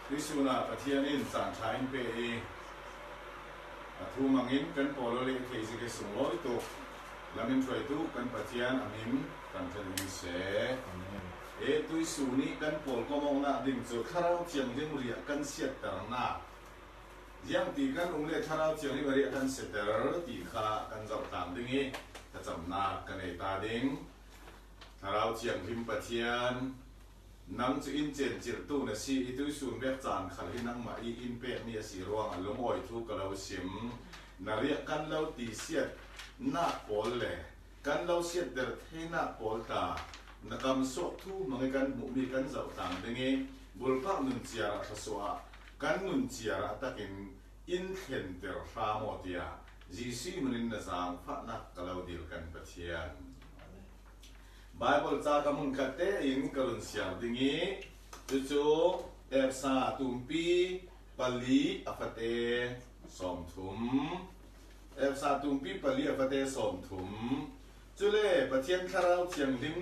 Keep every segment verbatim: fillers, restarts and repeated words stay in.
Tuisun ah Pathian in caan ṭha in pe i, a thu mangin kan pawl lo le thei zik i sung lawi tuk lamin thuaitu kan Pathian a min kan ṭhen in se. Amen. E tuisun i kan pawl kawmawknak ding cu Thlarau Thianghlim riah kan siatternak, ziangti kan um le Thlarau Thianghlim a riah kan siatter ti kha kan zoh tlang ding i thlacamnak kan ei ta ding. Thlarau Thianghlim Pathian, nang cu in cencilhtu na si i, tuisun bek caan khal hi nangmah i in pekmi a si ruangah lungawi thu ka lo sim. Na riah kan lo ti siatnak pawl le kan lo siatter theinak pawl ta na kam suak thu hmang i kan hmuhmi kan zoh tlang ding i, bulpak nun ciar ah thluasuah ah kan nun ciar ah takin in thlenter hram aw tiah Jesuh min in na zaangfahnak ka lo dil kan Pathian. Baibal ca ka hmunkhat tein ka run siar ding i, cucu Efesa tumpi pali a fate sawmthum. Efesa tumpi pali a fate sawmthum. Cule Pathian Thlarau Thianghlim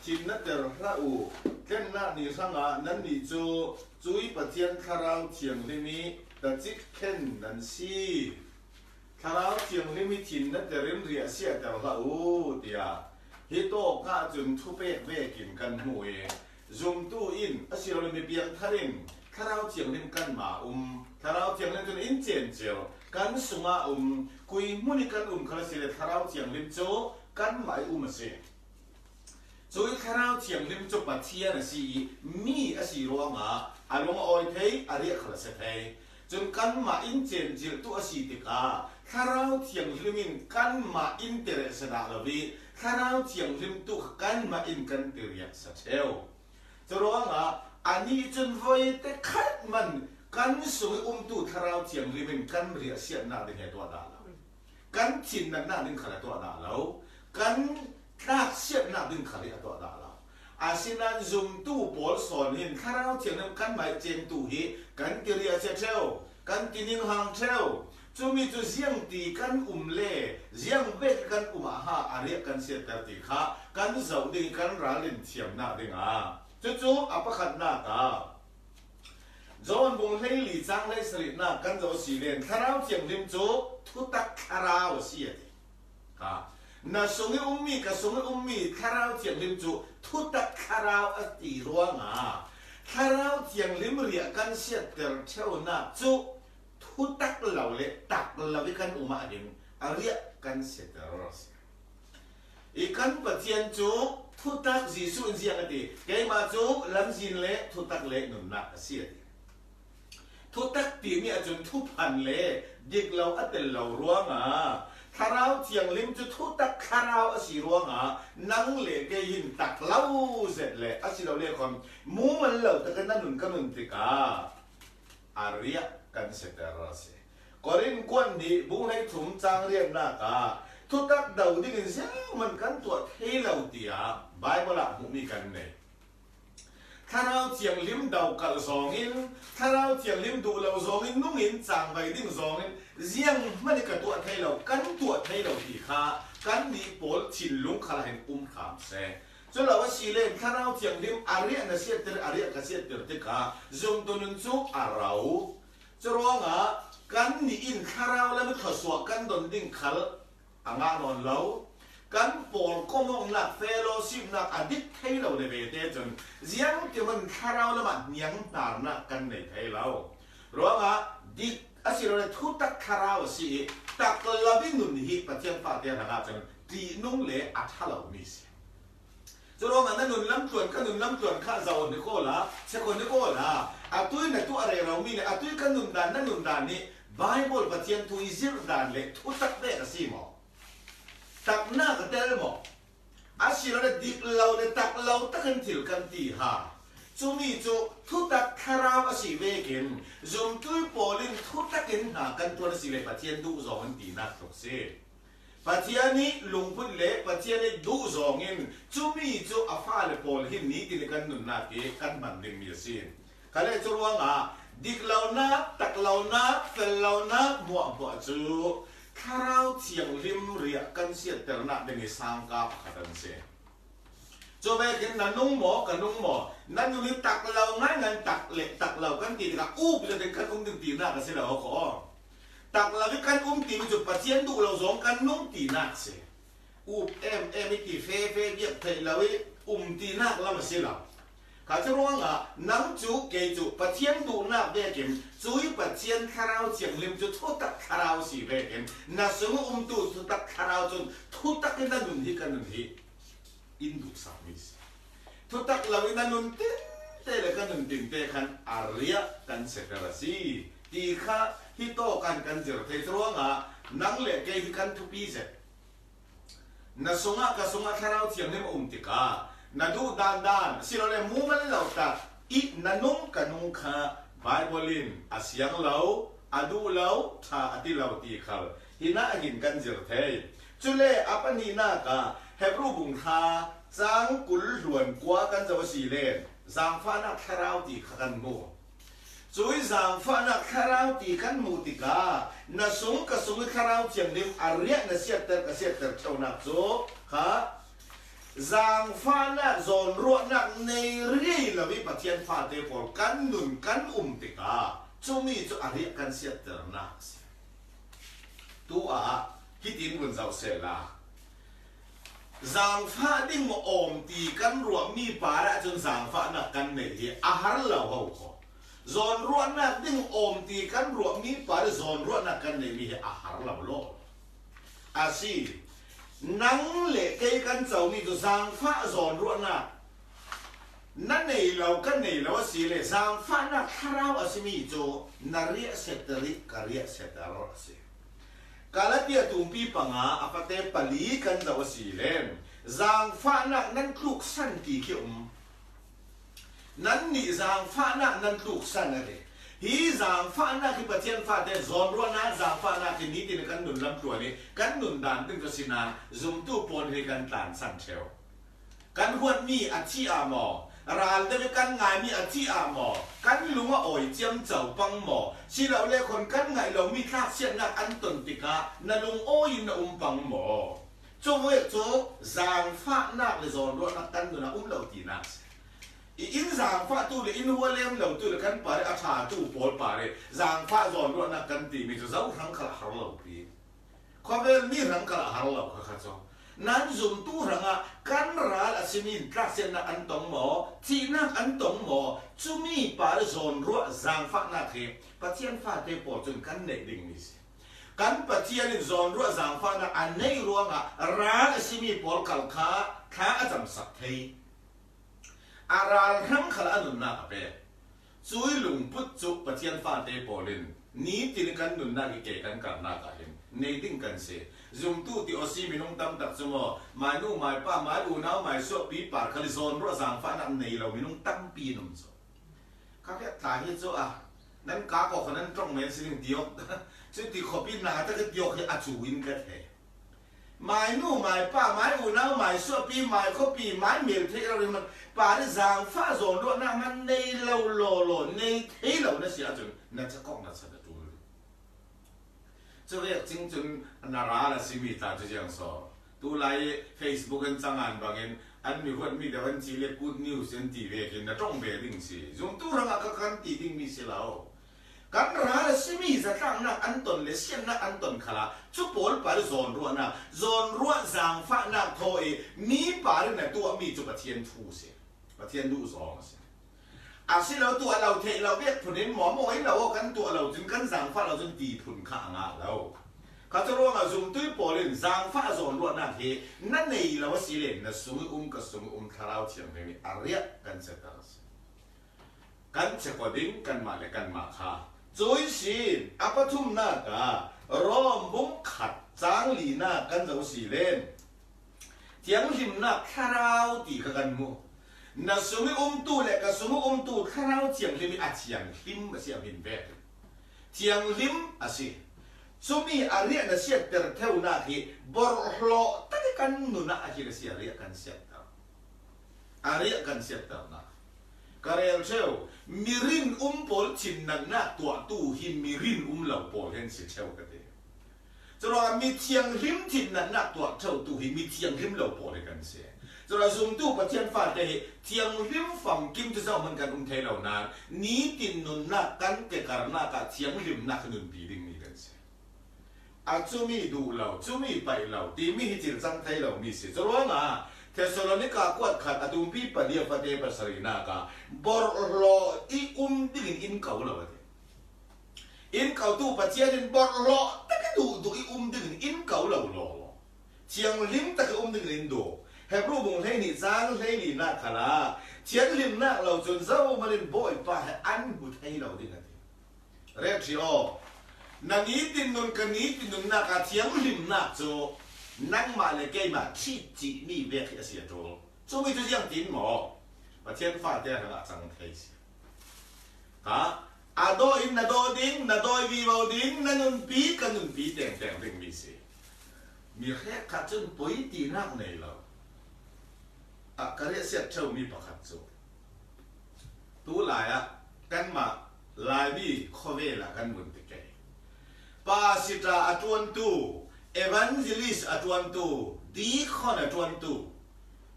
thin na ter hlah u. Tlennak ni hrangah nannih cu cui Pathian Thlarau Thianghlim i tacik khen nan si. Thlarau Thianghlim i thin na ter in riah siatter hlah u, tiah hi tawk ahcun thupek vekin kan hmu i, zumtu in a si lo le mi piangthar in Thlarau Thianghlim kanmah um, Thlarau Thianghlim cun in cencil kan sungah um, khui hmun i kan um khal a si le Thlarau Thianghlim cu kanmah i um a si. Cui Thlarau Thianghlim cu Pathian a si i mi a si ruangah a lung a awi thei, a riah khal a si thei. Cun kanmah in cencilhtu a si tikah Thlarau Thianghlim in kanmah in tireh si dah lo i Thlarau Thianghlim tu kha kanmah in kan tiriah si ṭheu. Curuangah anih cun voi te khat man kan sung i umtu Thlarau Thianghlim in kan riahsiatnak ding he tuah dah lo. Kan thinnatnak ding khal a tuah dah lo, kan tlaksiatnak ding khal hi a tuah dah lo. Asinain zumtu pawl sawn hin Thlarau Thianghlim kanmah i cengtu hi kan tiriah a si ṭheu, kan tininghang ṭheu. Cumi cu ziangti kan um le ziang bek kan um ah ha a riah kan siatter ti kha kan zoh ding i kan ral in thiamnak dingah cucu a pakhatnak ah John bung hleili cang hleisarihnak kan zoh si len Thlarau Thianghlim cu thutak thlarau a si a ti. Ha. Na sung i ummi, ka sung i ummi Thlarau Thianghlim cu thutak thlarau a ti ruangah Thlarau Thianghlim riah kan siatter ṭheunak cu thutak lo le tak lo i kan um ah hin a riah kan siatter a si. I kan Pathian cu thutak Jesuh in ziang a ti, keimah cu lamzin le thutak le nunnak a si a ti. Thutak timi ahcun thuphan le dik lo a tel lo ruangah Thlarau Thianghlim cu thutak thlarau a si ruangah nang le kei hin tak lo zet le a si lo le khawm mumal lo takin na nun ka nun tikah a riah kan siatter a si. Korin kuat nih bung hleithum cang riatnak ah thutak do dingin ziangman kan tuah thei lo tiah Baibal ah hmuhmi kan nei. Thlarau Thianghlim do kalh zawngin, Thlarau Thianghlim duh lo zawngin, nungin cangvai ding zawngin ziangman i ka tuah thei lo, kan tuah thei lo ti kha kannih pawl thinlung khal ah hin um hram seh. Cu lo a si le Thlarau Thianghlim a riah na siatter, a riah ka siatter tikah zumtu nun cu a ro. Curuangah kannih in thlarau lam i thluasuah kan don ding khal a ngah nawn lo. Kan pawl kawmawknak, fellowshipnak a dik thei lo le ve te cun ziangtiman thlarau lam ah hnianghnarnak kan nei thei lo. Ruangah dik a si lo le thutak thlarau a si i tak lo i nun hi Pathian fate hrangah cun ṭihnung le a ṭha lomi si. Curuangah na nun lam tluan, ka nun lam tluan kha zoh ni ko la, check ni ko la, atu i na tuah reromi le atu i ka nun dan, na nun dan nih Baibal Pathian thu i zirh dan le thutak bek a si maw? Taknak a tel maw? A si lo le dik lo le tak lo takin thil kan ti ha. Cumi cu thutak thlarau a si vekin zumtu pawl in thutak in hna kan ṭuan a si le Pathian duh zong an tinak tluk si. Pathian i lungput le Pathian i duh zawngin cumi cu a fale pawl hin nitin i kan nunnak i kan hman dingmi a si. Kha le cu ruangah dik lonak, tak lonak, fel lonak hmuahhmuah cu Thlarau Thianghlim riah kan siatternak ding i sangka pakhat an si. Vekin na nung maw, ka nung maw, na nun hi tak lo ngaingai, tak le tak lo kan ti tikah up zetin kan um ding tinak a si lo, aw ko. Tak lo hi kan um timi cu Pathian duh lo zong kan nung tinak si. Up em em i ti fefe biak theih lo i um tinak lam a si lo. Kha cu ruangah nang cu kei cu Pathian duhnak vekin cui Pathian Thlarau Thianghlim cu thutak thlarau si vekin na sung a umtu thutak thlarau cun thutak in na nun hi ka nun hi in duhsakmi si. Thutak lo in a nun tinte le ka nun tinte khan a riah kan siater a si ti kha hi tawk an kan zir thei. Curuangah nang le kei hi kan thupi zet. Na sungah, ka sungah Thlarau Thianghlim a um tikah na duh dandan, silole mumal lo tak i na nung ka nung kha Baibal in a siang lo, a duh lo, ṭha a ti lo ti khal hinah hin kan zir thei. Cule a pahnihnak ah Hebru bung thla cang kul hluan kua kan zoh a si len, zangfahnak thlarau ti kha kan hmu. Cui zangfahnak thlarau ti kan hmuh tikah na sung ka sung i Thlarau Thianghlim a riah na siatter, ka siatter ṭheunak cu kha zangfahnak, zawnruahnak nei riai lo i Pathian fate pawl kan nun kan um tikah cumi cu a riah kan siatternak a si. Tu ah hitin vun zoh sehla, zangfah ding maw awm ti kan ruahmi parah cun zangfahnak kan neih hi a har lo ho kho. Zawnruahnak ding awm ti kan ruahmi parah zawnruahnak kan neihmi hi a har lo law. A si, nang le kei kan comi cu zangfah zawnruahnak na nei lo, ka nei lo a si le, zangfahnak thlarau a simi cu na riah siatter i ka riah siatter a si. Galatia tumpi panga a fate pali kan zoh a si le, zangfahnak nan tluksan ti khi um. Nannih zangfahnak nan tluksan a ti. Hi zangfahnak hi Pathian fate zawnruahnak zangfahnak hi nitin kan nun lam tluan i kan nun dan ding cu si nain zumtu pawl hi kan tlansan ṭheu. Kan huatmi a thih ah maw, ral deuh i kan ngaimi a thih ah maw, kan lung a awi ciamco pang maw, silole khon kan ngaih lomi tlaksiatnak an ton tikah na lungawi in na um pang maw? Cuvek cu zangfahnak le zawnruahnak kan nun ah um lo tinak si. I in zangfahtu le in hualem lotu le kan par i a ṭhatu pawl par i zangfah zawnruahnak kan timi cu zohrang khal a har lo pi. Khuavel mi hrang khal a har lo kha kha cu. Nan zumtu hrangah kan ral a simi tlaksiatnak an tong maw, thihnak an tong maw, cumi par zawnruah zangfahnak hi Pathian fate pawl cun kan neih dingmi si. Kan Pathian in zawnruah zangfahnak a neih ruangah ral a simi pawl khal kha thla a camsak thei. A ralhrang khal a nunnak a pek. Cui lungput cu Pathian fate pawl in nitin kan nunnak i ke kan karnak ah hin nei ding kan si. Zumtu ti aw si minung tam tak cu maw, mainu, maipa, mai unau, mai suahpi par khal i zawnruah zangfahnak nei lo minung tampi an um cu. Kha pek tla hi cu a, nan kak awk kha nan ṭong men si ding ti awk. Cuti khuapi na tak i ti awk hi a cu in ka thei. Mainu, maipa, mai unau, mai suahpi, mai khuapi, mai mel theih lo ringman, pari zangfah zawnruahnak man nei lo lawlaw, nei thei lo na si ahcun na cakawk na chan a ṭul. Cuvek cing cun na ral a simi tla cu ziang saw. Tulai Facebook an cangan bangin an mi huatmi deuh an cih le good news an ti vekin na ṭong ve ding si. Zumtu hrangah kha kan ti dingmi si lo. Kan ral a simi zatlaknak an ton le siatnak an ton khalah cu pawl par zawnruahnak, zawnruah zangfahnak thaw i mi par in a tuahmi cu Pathian thu si. Pathian duh zawng a si. A si lo tuah lo theih lo biak phun in maw, mawi lo aw kan tuah lo cun kan zangfah lo cun ti phun kha a ngah lo. Kha cu ruangah zumtu pawl in zangfah zawnruahnak hi na nei lo a si le na sung i um, ka sung i um Thlarau Thianghlim i a riah kan siatter a si. Kan check aw ding kanmah le kanmah kha. Cui sin a pathumnak ah Rom bung khat cang linak kan zoh si len thianghlimnak thlarau ti kha kan hmu. Na sung i umtu le ka sung i umtu Thlarau Thianghlim i a thianghlim a si a min vek. Thianghlim a si. Cumi a riah na siatter theunak hi borhhlawh tak i kan nun ah a hin a si a riah kan siatter. A riah kan siatternak. Ka rel ṭheu, mirin um pawl thinnatnak tuahtu hi mirin um lo pawl hi an si ṭheu ka ti. Curuangah mithianghlim thinnatnak tuah ṭheutu hi mithianghlim lo pawl hi kan si. Tua zumtu Pathian fate hi thianghlim famkim cu zohman kan um thei lo nain nitin nunnak kan kekarnak ah thianghlimnak hi nunpi dingmi kan si. A cumi duh lo, cumi paih lo timi hi cilcang thei lomi si. Curuangah Thessalonika kuat khat a tumpi pali a fate pasarihnak ah borhhlawh i um dingin in ko lo a ti. In kotu Pathian in borhhlawh tak i duhduh i um dingin in ko lo lawlaw. Thianghlim tak i um dingin in duh. Hebru bung hleihnih cang hleilinak khalah thianghlimnak lo cun zohman in Bawipa he an hmu thei lo ding a ti. Ret hrih aw, na nitin nun ka nitin nunnak ah thianghlimnak cu nangmah le keimah ṭhit cihmi vek hi a si a ṭul. Cumi cu ziangtin maw? Pathian fate hrangah cang thei si. Kha a daw in na daw ding, na dawi vivo ding, na nunpi ka nunpi tengteng dingmi si. Mi hrekkhat cun poi tinak nei lo. A ka riahsiat ṭheumi pakhat cu tu lai ah kanmah Laimi khawvel ah kan vun ti kei. Pasita a ṭuantu, evangelist a ṭuantu, deacon a ṭuantu,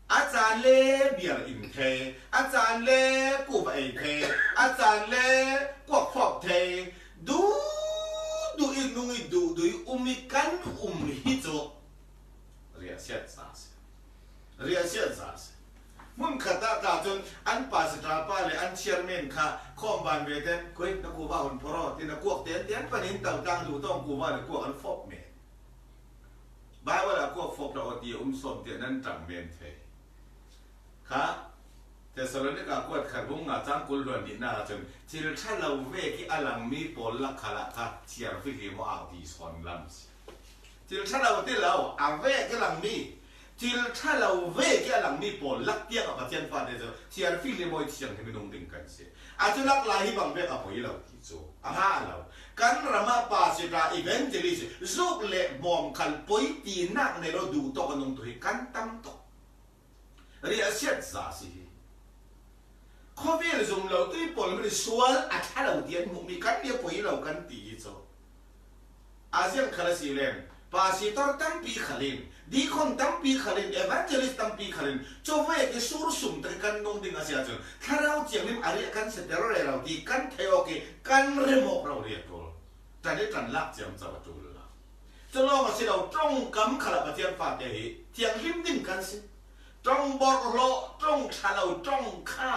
a caan le biar in thei, a caan le kuva ei thei, a caan le kuak fawp thei, duhduh i nung i duhduh i um i kan um hi cu riahsiat sa si. Riahsiat sa si. Hmun khat ah ta cun an pasita pa le an chairman kha khawmban ve ten, koi na kuva hun phor aw, tin a kuak ten ten panin tau tang duh tawng kuva le kuak an fawp men. Bible ah kuak fawp dah aw ti a um sawm tiah nan ṭang men thei. Kha Thessalonika kuat khat bung nga cang kul luan nihnak ah cun thil ṭha lo vek i a langmi pawl lak khalah kha thiarfihlim aw au ti sawn lam si. Thil ṭha lo ti lo, a vek i langmi, thil ṭha lo vek i a langmi pawl lak tiang a Pathian fate cu thiarfihlim aw i thianghlim i nung ding kan si. A cu lak lai hi bang vek a poi lo ti cu a hngah lo. Kan ram ah pasita, evangelist, zuk le bawm khal poi tinak nei lo duh tawk a nungtu hi kan tam tawk. Riahsiat za si hi. Khawvel zum lo tui pawl hmanh sual a ṭha lo ti an hmuhmi kan bia poi lo kan ti hi cu. A ziang khal a si len, pastor tampi khalin, deacon tampi khalin, evangelist tampi khalin, cuvek i sur sum tak i kan nung ding a si ahcun, Thlarau Thianghlim a riah kan si ter rero ti kan theih awk i kan remawk rori a ṭul. Ṭan i ṭan lak ciamco a ṭul lo. Cu lawng a si lo, ṭongkam khalah Pathian fate hi thianghlim ding kan si. Ṭong borhhlawh, ṭong ṭha lo, ṭong kha.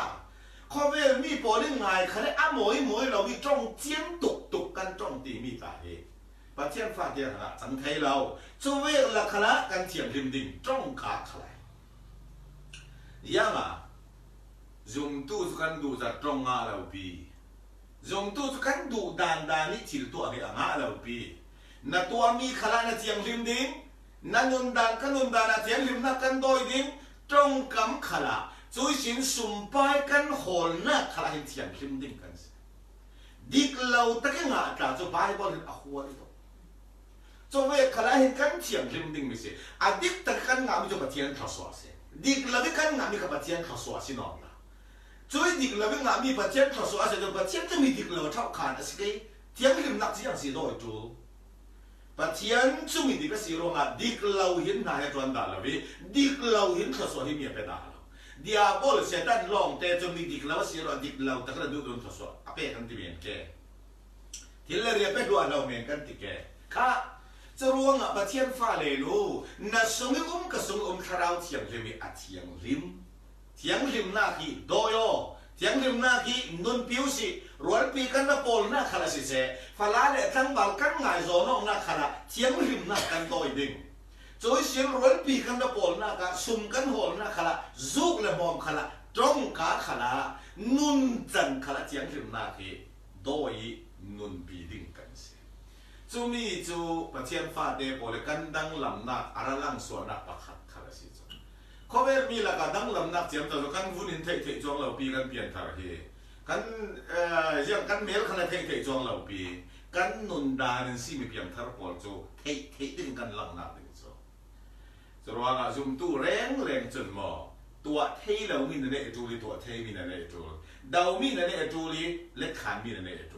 Khawvel mi pawl in ngai kha le a mawi mawi lo i ṭong cian tuktuk kan ṭong timi ta hi Pathian fate hrangah cang thei lo. Cuvek lak khalah kan thianghlim ding ṭong ka khalai. Ziangah zumtu cu kan duh zat ṭong ngah lo pi. Zumtu cu kan duh dan dan i thil tuah hi a ngah lo pi. Na tuahmi khalah na thianghlim ding, na nundan ka nundan ah thianghlimnak kan dawi ding, ṭongkam khalah, cuihsin sumpai kan hawlnak khalah hin thianghlim ding kan si. Dik lo tak i ngah tla cu Baibal hin a hual i tuk. Cuvek khalah hin kan thianghlim dingmi si. A dik tak kan ngahmi cu Pathian thluasuah a si. Dik lo i kan ngahmi kha Pathian thluasuah a si nawn lo. Cui dik lo i ngahmi Pathian thluasuah a si cu Pathian cumi dik lo a ṭhauh khan a si kei. Thianghlimnak ziang si dawi ṭul. Pathian cumi dik a si ruangah dik lo hin hna he ṭuan dah lo i dik lo hin thluasuah hi mi a pe dah lo. Diabol Satan lawngte cumi dik lo a si ruangah dik lo tak le duhdun thluasuah a pe kan ti men ke. Thil le ria pe hluah lo men kan ti ke. Kha, curuangah Pathian fale lu, na sung i um ka sung i um Thlarau Thianghlim i a thianghlim. Thianghlimnak hi dawi aw, thianghlimnak hi nunpi u sih, rualpi kan na pawlnak khal a siseh, fala le tlangval kan ngai zawn awknak khalah thianghlimnak kan dawi ding. Cuihsin rualpi kan na pawlnak ah sum kan hawlnak khalah zuk le hmawm khalah ṭongka khalah nuncan khalah thianghlimnak hi dawi i nunpi ding kan si. Cumi cu Pathian fate pawl i kan danglamnak a ra langsuahnak pakhat khal a si cu. Khawvel mi lakah danglamnak ciamco cu kan vun in theih theih cuang lo pi kan pianthar hi. Kan, eh, ziang kan mel khan a theih theih cuang lo pi. Kan nundan in simi piangthar pawl cu theih theih ding kan langnak ding cu. Curuangah zumtu rengreng cun maw, tuah thei lo mi na neih ṭul i tuah thei mi na neih ṭul, do mi na neih ṭul i let khan mi na neih ṭul.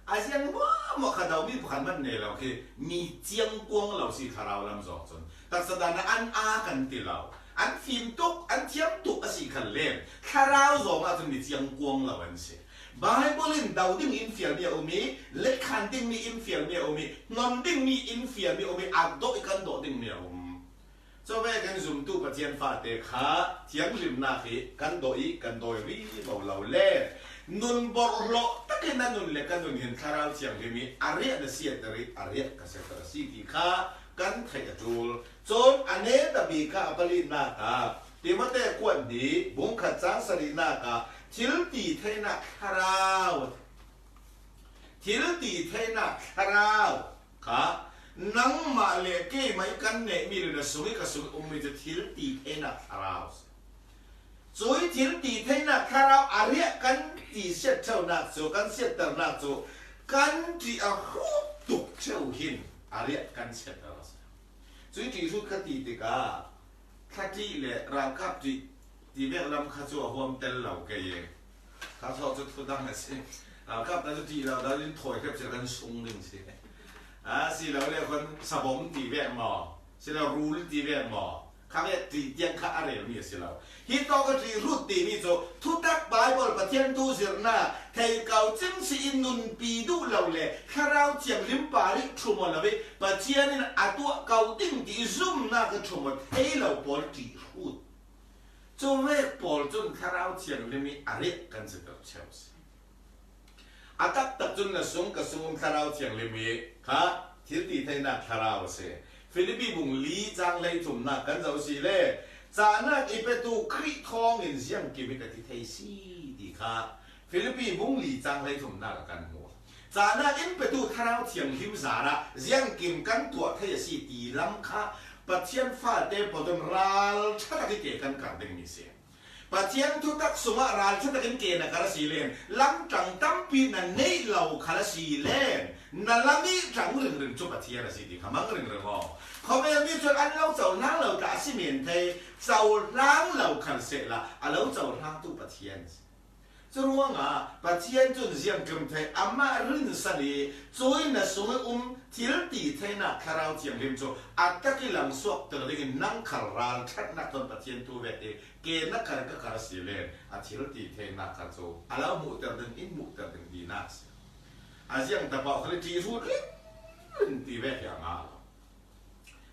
A ziang muahmuah kha do mi pakhat man nei lo khi mi ciangkuang lo si thlarau lam zawng cun taksa dan ah an aa kan ti lo. An fim tuk, an thiam tuk a si khan len, thlarau zawng ah cun mi ciang kuang lo an si. Bible in do ding in fial mi a um i, let khan ding mi in fial mi a um i, hnon ding mi in fial mi a um i, a dawh i kan dawh ding mi a um. Cuvek in zumtu Pathian fate kha thianghlimnak hi kan dawh i kan dawi vivo lo le, nun borhhlawh takin a nun le ka nun hin Thlarau Thianghlim i a riah na siater i a riah ka siater a si ti kha kan theih a ṭul. Cun a neta bik ah a palinak ah Timote kuat hnih bung khat cang sarihnak ah thil ti theinak thlarau, thil ti theinak thlarau kha nangmah le keimah i kan nehmi le na sung i ka sung i ummi cu thil ti theinak thlarau a si. Cui thil ti theinak thlarau a riah kan ti siat ṭheunak cu, kan siatternak cu kan ṭih a hrut tuk ṭheu hin a riah kan siatter a si. Cui ṭih hrut kha ti tikah thla ṭih le ralkap ṭih ti vek lam kha cu a huam tel lo kei e. Kha thawh cu thudang a si. Ralkap ta cu ṭih lo, ta cu thawi hrep si kan sung ding si. A si lo le khuan sabom ti vek maw? Si lo rul ti vek maw? Kha vek ṭih tiang kha a relmi a si lo. Hi tawk a ṭih hrut timi cu thutak Bible Pathian thu zirhnak thei ko cing si in nunpi duh lo le Thlarau Thianghlim par i ṭhum aw lo i Pathian in a tuah ko ding ti i zumnak a ṭhum aw thei lo pawl ṭih hrut. Cuvek pawl cun Thlarau Thianghlim i a riah kan si ter cheu si. A taktak cun na sung ka sung um Thlarau Thianghlim i kha thil ti theinak thlarau a si. Filipi bung li cang hleithumnak kan zoh si le, cahnak i petu Khrih thawngin ziangkim i ka ti thei si ti kha Filipi bung li cang hleithumnak ah kan hmu. Cahnak in petu Thlarau Thianghlim zarah ziangkim kan tuah thei a si ti lam kha Pathian fate pawl cun ralṭha tak i ke kan kar dingmi si. Pathian thutak sungah ralṭha takin ke na kar a si len, lamṭang tampi na neih lo khal a si len, na lam i ṭang ringring cu Pathian a si ti kha mang ringring aw. Khuavelmi cun an lo cohlang lo tla a si men thei, cohlang lo khal sehla a lo cohlangtu Pathian a si. Curuangah Pathian cun ziangkim thei amah rinsan i cui na sung i um thil ti theinak Thlarau Thianghlim cu a tak i langsuakter dingin nang khal ralṭhatnak ton Pathian thu vek i ke na kar ka kar si len a thil ti theinak kar cu a lo hmuhter ding in hmuhter ding tinak a si. A ziang tapau khal i ṭih hrut ringring ti vek hi a ngah lo.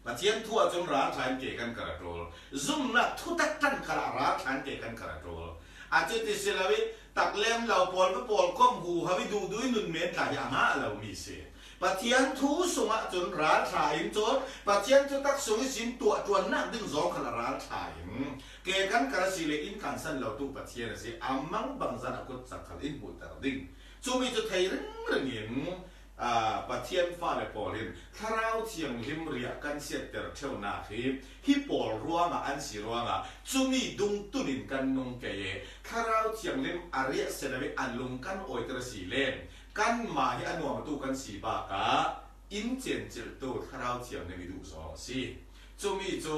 Pathian thu ahcun ralṭha in ke kan kar a ṭul. Zumnak thutak ṭan khal ah ralṭha in ke kan kar a ṭul. A cuti si lo i taklem lo pawl, ka pawlkomh huhau i duhduh i nun men tla hi a ngah lomi si. Pathian thu sungah cun ralṭha in cun Pathian thutak sung ihsin tuah ṭuannak ding zong khal a ralṭha in ke kan kar a si le in kan san lo tu Pathian a si. A mang bangzan a kut cang khal in hmuhter ding. Cumi cu thei ringring in Aa, Pathian fale pawl in Thlarau Thianghlim riah kan siatter ṭheunak hi hi pawl ruangah an si ruangah cumi dungtun in kan nung kei e. Thlarau Thianghlim a riah si lo i a lung kan awiter a si len kanmah hi a nuam a tu kan si bakah in cencilhtu Thlarau Thianghlim i duh zong a si. Cumi cu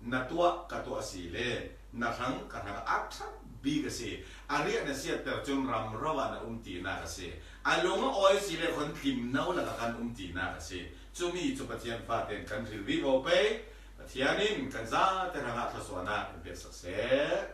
na tuah ka tuah a si le na hrang ka hrang a ṭhat bik a si. A riah na siatter cun ramro ah na um tinak a si. A lung a awi si le khuan tlimno lakah kan um tinak a si. Cumi cu Pathian fate in kan hril vivo pei. Pathian in kan zate hrangah thluasuahnak kan peksak seh.